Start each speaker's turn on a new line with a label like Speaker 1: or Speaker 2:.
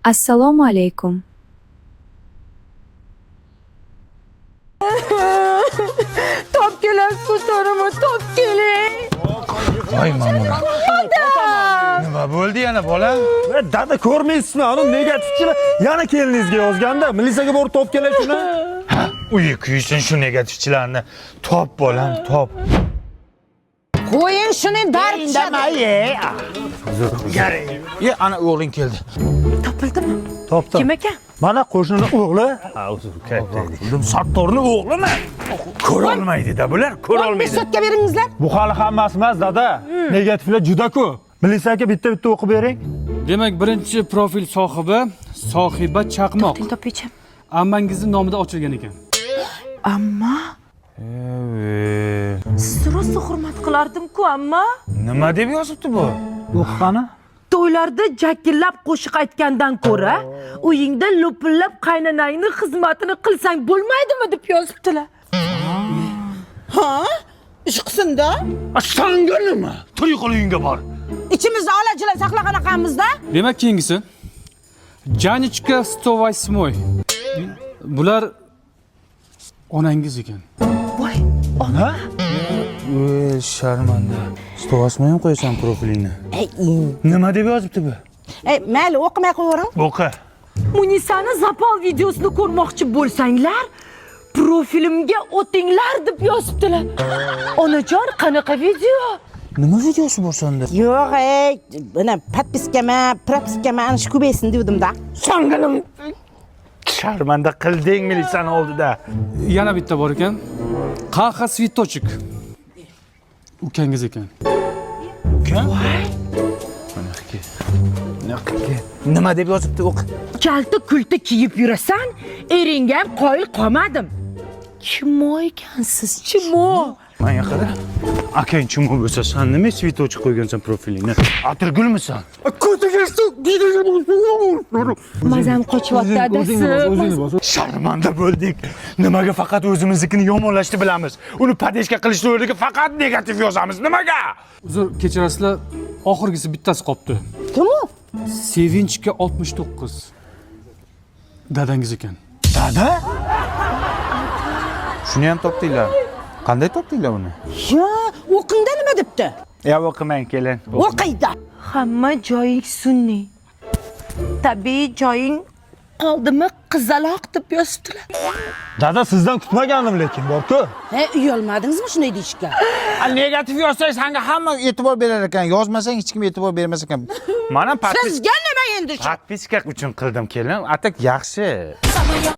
Speaker 1: Assalomu alaykum.
Speaker 2: Top keling, ko'tarimi, top keling.
Speaker 3: Voy Ma'mura. Nima bo'ldi yana bola?
Speaker 4: Dada ko'rmaysizmi? Ani negativchilar yana keliningizga yozganda, milisaga borib top kelar shuni.
Speaker 3: Ha, uyi kuysin shu negativchilarni. Top bolam, top.
Speaker 2: Qo'ying shuni dard tushadi.
Speaker 3: Ye, ana o'g'ling keldi.
Speaker 2: Topildimi?
Speaker 4: Topdim.
Speaker 2: Kim ekan?
Speaker 4: Mana qo'shnini o'g'li.
Speaker 3: Ha, uzr, katta. Sattorni o'g'limi? Ko'rolmaydi-da bular, ko'rolmaydi.
Speaker 2: Sotka beringizlar.
Speaker 4: Bu hali hammasi emas, dada. Negativlar juda ko'p. Milisa aka bitta-bitta o'qib bering.
Speaker 5: Demak, birinchi profil sohibi Sohiba Chaqmoq.
Speaker 2: Topaychi.
Speaker 5: Ammangizni nomida ochilgan ekan.
Speaker 2: Amma sizni rosa hurmat qilardim-ku, amma.
Speaker 3: Nima deb yozibdi bu?
Speaker 4: O'qi qani.
Speaker 2: To'ylarda jakillab qo'shiq aytgandan ko'ra, uyingda lo'pillab qaynonangni xizmatini qilsang bo'lmaydimi deb yozibdilar.
Speaker 6: Ha? Ish qilsin-da.
Speaker 3: Sanga nima? Tur yiqil uyingga bor.
Speaker 6: Ichimizda olajilar saqlagan ekanmiz-da.
Speaker 5: Demak, keyingisi Janichka 108. Bular onangiz ekan.
Speaker 2: Voy,
Speaker 4: Ha?
Speaker 3: Ey, sharmanda. 108 ham qo'yasan profilingni. Nima deb yozibdi bu?
Speaker 6: Ey, mayli, o'qimay qo'yavering.
Speaker 3: O'qi.
Speaker 2: Munisani zapal videosini ko'rmoqchi bo'lsanglar, profilimga o'tinglar deb yozibdilar. Onajon, qanaqa video?
Speaker 3: Nima videosi bor senda?
Speaker 6: Yo'q, ey, mana podpiskama, propiskama ana shu ko'paysin degandim-da.
Speaker 3: Sanga nima? Sharmanda qilding milisani oldida.
Speaker 5: Yana bitta bor ekan. Qaha Svitochik. Ukangiz ekan.
Speaker 3: Nima deb yozibdi o'qi.
Speaker 2: Kalta kulta kiyib yurasan, eringga ham qoyil qolmadim. Chimo ekansiz, chimo.
Speaker 3: Menga qara. Akang chimo bo'lsa, san nima svitochik qo'ygansan profilingni? Atirgulmisan?
Speaker 2: Mazam qochyapti adasi.
Speaker 3: Sharmanda bo'ldik. Nimaga faqat o'zimiznikini yomonlashni bilamiz? Uni podeshka qilishni o'rniga faqat negativ yozamiz. Nimaga?
Speaker 5: Uzr, kechirasizlar, oxirgisi bittasi qolibdi.
Speaker 6: Kim u?
Speaker 5: Sevinchka 69. Dadangiz ekan.
Speaker 3: Dada?
Speaker 7: Shuni ham topdinglar. Qanday topdinglar uni?
Speaker 6: Yo, o'qingda nima debdi?
Speaker 3: Ya o'qimang kelin.
Speaker 6: O'qiydi.
Speaker 2: Hamma joying sun'iy. Tabiiy joying qoldimi qizaloq deb yozibdilar.
Speaker 4: Dada sizdan kutmagandim lekin, bor-ku.
Speaker 6: He, uyalmadingizmi shunday deyishga?
Speaker 7: Negativ yozsang sanga hamma e'tibor berar ekan, yozmasang hech kim e'tibor bermas ekan.
Speaker 3: Mana
Speaker 6: Sizga nima endi shu?
Speaker 3: podpiska uchun qildim kelin. Atak yaxshi.